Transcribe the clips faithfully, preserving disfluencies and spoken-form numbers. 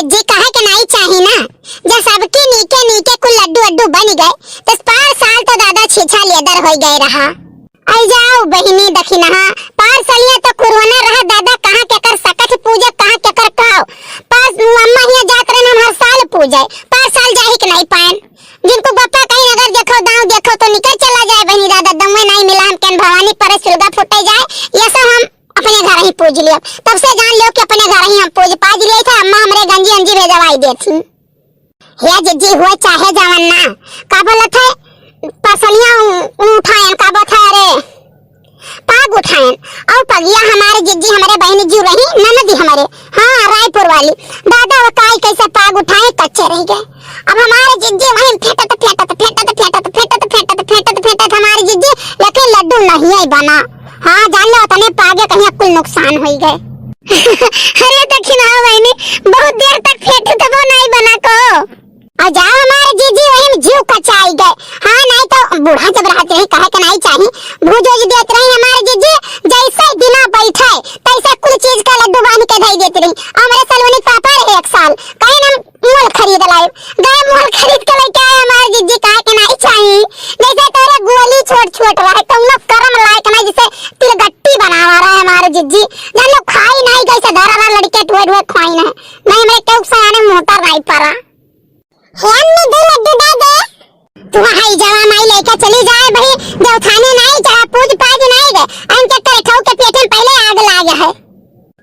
जी कहे के नाई चाही ना, जब सबके नीके नीके कुल लड्डू अड्डू बन गए, तो पार साल तो दादा छीछा लेदर होइ गए रहा। आई जाओ बहिनी दखिनहा, पार सलिया तो कोरोना रहा दादा, कहाँ केकर सकत पूजे, कहाँ केकर काव। पार अम्मा हियाँ जात रहन, हम हर साल पूजे, पार साल जाही के नाई पाएन। जिनको बप्पा कहीं अगर देखो, दाँव देखो तो निकल चला जाए बहिनी दादा, दमुए नाई मिला हम केन भवानी परे सुलगा फूटे जाए, ये सब हम अपने घर ही पूज लियो। तब से जान लियो कि अपने घर ही हम पूज पाज लिए थे। अम्मा हमरे गंजी अंजी भेजवाई देथिन। हे जिज्जी हुए चाहे जवन ना, का बोलत है, पसलियाँ उ-, उठाएन, का बोलत है, अरे, पाग उठाएन। और पगिया हमारे जिज्जी, हमारे बहन जी रही, ननदी हमारे, हाँ, रायपुर वाली। दादा वो काई कैसे पाग उठाए, कच्चे रह गए। अब हमारे जिज्जी वहीं फेंटत, फेंटत, फेंटत, फेंटत, फेंटत, फेंटत, फेंटत हमारे जिज्जी, लेकिन लड्डू नहीं है बना। हाँ, जान लो, उतने पागे कहीं कुल नुकसान होई गए। अरे दखिनहा बहिनी, बहुत देर तक फेंटू तबो नाई बना को। और जाओ हमारे जीजी, वही में जीव कचाई गए। हाँ, नाई तो बूढ़ा जब रहत रही, कहे के नाई चाही, भूज उज देत रही हमारे जीजी, जैसे बिना बैठे, तैसे कुल चीज का लड्डू बांध के धई देत रही। और हमारे सलोनी पापा रहे एक साल, कहे ना मोल खरीद लाए, गए मोल खरीद के लेके आए हमारे जीजी, कहे के नाई चाही, जैसे तोरे गोली छोट छोट रहे, कौनो करम लायक ना, जैसे तिलगट्टी बनावा रहे हमारे जीजी, जान लो खाई नाई, जैसे धरा रहा लड़के ढुए ढुए खाई ना। नहीं, हमरे केहू सयाने मोहतर नाई परा। हे अम्मी, दो लड्डू दे दे। तू हाई जवा माई लेके चली जाए भाई, देवथाने नाई जा, पूज पाज नाई गए। इनके करे ठऊ के पेटे में पहले आग लाग है।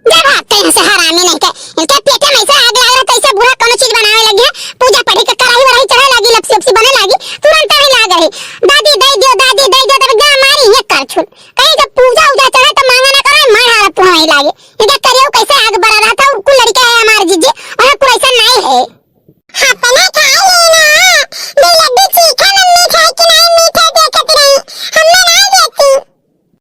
जब भागते हैं से हरामी नहीं के, इनके पेटे में ऐसे आग लाग रहा, कैसे बूढ़ा कोनो चीज बनावे लगी है, पूजा पढ़ी के कराही वराही चढ़े लगी, लपसी उपसी बने लगी, तुरंत ही लाग रही, "दादी दे दियो, दादी दे दियो", तब गा मारी ये करछुल। कहीं जब पूजा उजा चढ़े तो मांगा ना करे, मार हारा पुहाई लागे। इनके करियो कैसे आग बरा रहा था, कुल लड़के आए हमारे जीजी, और कुल ऐसा नहीं है। अपना खा लेना। दो लड्डू चीखा मम्मी खाए कि नहीं मीठा देखत रही। हमें ना देती।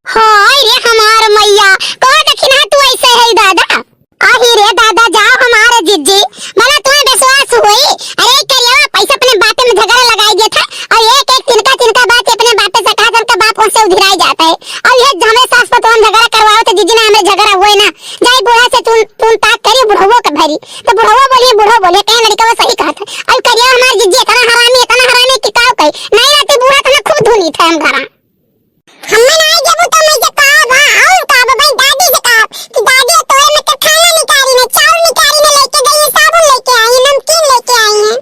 हाय रे हमार मैया, कहा दखिनहा तू ऐसे है दादा? आही रे दादा, जाओ हमारे जिज्जी, भला तुम्हें विश्वास हुई? अरे करियवा पैसा अपने बाटे में झगड़ा लगाई दिया था, और एक एक तिनका तिनका बात अपने बाटे से कहा, सबका बाप उनसे उधिराई जाता है। और ये हमें सास पर तुम झगड़ा करवाओ तो जिज्जी ना हमें झगड़ा हुए ना, जाई बूढ़ा से तू, तू ताक करी बुढ़वो के भरी। तो बुढ़वो बोलिए, बूढ़ो बोलिए, कहे लड़का वो सही कहत है। अब करिया हमार जिज्जी इतना हरामी, इतना हरामी कि काव कही। नहीं रहती बूढ़ा तो ना खूब धुनी थे हम घरा। हमें ना जेबू तो मैं जे का बा, और का बा भाई दादी से का कि दादी तोरे में तो खाना निकारी ने, चाउर निकारी ने लेके गई है, साबुन लेके आई है, नमकीन लेके आई है।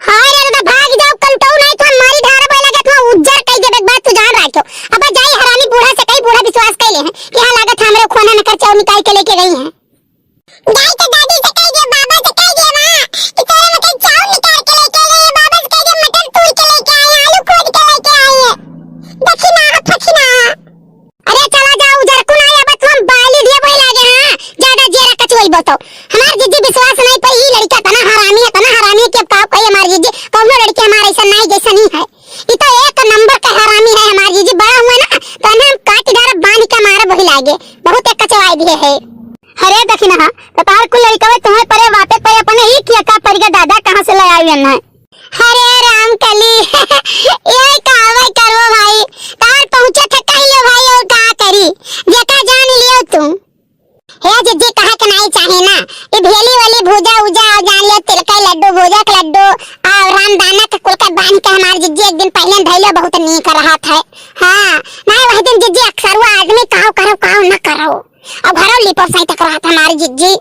हाय रे दादा, भाग जाओ, कल उठाओ, नहीं तो हम मारी ढारा बोला के तुम्हारा उज्जर कह देबे, एक बात तू जान रखो। अब जाई हरामी बूढ़ा से कही, बूढ़ा विश्वास कह ले हैं कि हाँ लागत हमरे खोना में कर चाउर निकाल के लेके गई हैं। जाई तो दादी से कह दियो, बाबा से कह दियो माँ कि तोरे में कहीं चाउर निकाल के लेके गई है, बाबा से कह दियो मटर तोड़ के लेके आए हैं, आलू खोद के लेके आई है। दखिनहा, फखिनहा। अरे चला जाओ, उजर को ना आया, बस हम बाली दिए वही लागे, हाँ, ज्यादा जेरा कचुआई बोतो। हमार जिज्जी विश्वास नहीं पर ई लड़का तना हरामी है, तना हरामी है कि अब का कोई हमार जिज्जी, कौनो लड़की हमार ऐसा नहीं जैसा नहीं है। ई तो एक नंबर का हरामी है हमार जिज्जी, बड़ा हुआ ना, तो ना हम काट डारा बांध के मारे वही लागे, बहुत एक कचवाई दिए है। अरे दखिनहा, तो तार कुल लड़का तुम्हें परे बातें परे अपने ही किया का परिगा दादा कहाँ से ले आई है? अरे राम कली, ये का हवे करवो भाई, तार पहुँचे थे कहियो भाई, और का करी, जेका जान लियो तुम। हे जिज्जी, कहे के नाई चाही ना, ई भेली वाली भूजा उजा, और जान लियो तिलका लड्डू, भूजा के लड्डू, और रामदाना के कुल के बांध के हमार जिज्जी एक दिन पहले धैले बहुत नीक रहत है। हाँ, नाई वही दिन जिज्जी अक्सर वो आदमी काव करो, काव न करो, और घरों लिपो सही तक रहत हमार जिज्जी।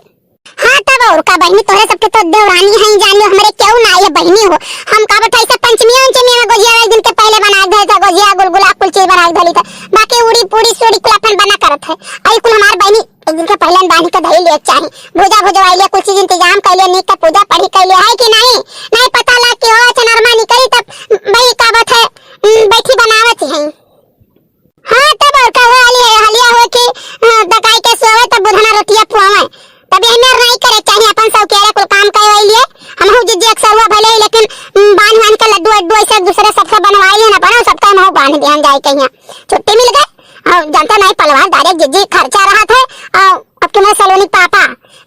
हाँ, तब और का बहिनी, तोहरे सबके तो देवरानी है, जान लियो, हमरे केहू ना आइए बहिनी हो। हम का बताई, सब पंचमी उंचमी में गोजिया एक दिन के पहले बना के धरी था, गोजिया गुलगुला कुल चीज बना के धरी था, बाकी उड़ी पूड़ी सूड़ी कुल अपन बना करत है। आई कुल हमार बहिनी एक दिन के पहले बांध के धरी ले चाही, भूजा भुजवाई ले, कुल चीज इंतजाम कर ले, नीक के पूजा पढ़ी कर ले, है कि नहीं? नहीं पता लग के हो चनरमा निकली तब भाई का बात है, उम, बैठी बनावत है। हाँ, तब और का हो, हली-, हलिया हो कि, हाँ, दकाई के सोवे, तब बुधना रोटिया पुआवे। तब यही मेर नहीं करे, चाहे अपन सौकेरा कुल काम करवाई लिए। हमहू जिज्जी अक्सर हुआ भले ही, लेकिन, उम, बांध बांध के लड्डू वड्डू ऐसे दूसरे सबसे बनवाई है ना, बना सबका हमहू बांध दिया, हम जाए कहीं। छुट्टी मिल गए, और जानता नहीं, पलवार direct जिज्जी खर्चा रहा थे, और अब तुम्हें सलोनी पापा,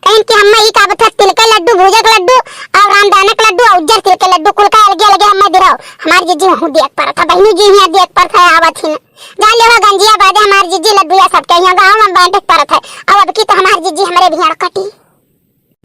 कहीं कि हम्मे ई का बता, तिल के लड्डू, भूजा के लड्डू, और रामदाना के लड्डू, और उज्जर तिल के लड्डू, कुल का अलगे अलगे हम्मे दिलाओ। हमार जिज्जी वहू दिया के परत है, बहिनी जी हियाँ दिया के परत है, आवत ही न। जान लेवा गंजिया बादे हमार जिज्जी लड्डू या सबके हियाँ गाँव में बांटे के परत है। अब, अब की तो हमार जिज्जी हमरे भियाड़ कटी।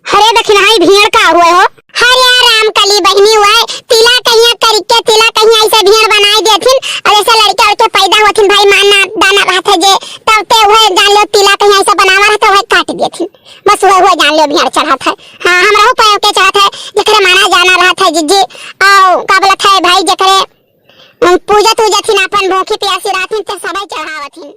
अरे दखिनहा, ई भेड़ का हुए हो? अरे राम कली बहिनी हुए, तिला कहिया करिके तिला कहिया ऐसे भेड़ बनाई देथिन, और ऐसे लड़के उड़के पैदा होथिन भाई, माना दाना रहत है जे, तब ते हुए जान लो तिला कहिया ऐसे बनावा रहत है, हुए काट देथिन। बस हुए, हुए जान लो भेड़ चढ़त है। हाँ, हमरहू पे के चढ़त है, जेकरे माना जाना रहत है जिज्जी, और का बोलत है भाई, जेकरे, अम, पूजत उजत हिन, अपन भूखी प्यासी रहथिन, ते सबै चढ़ावत हिन।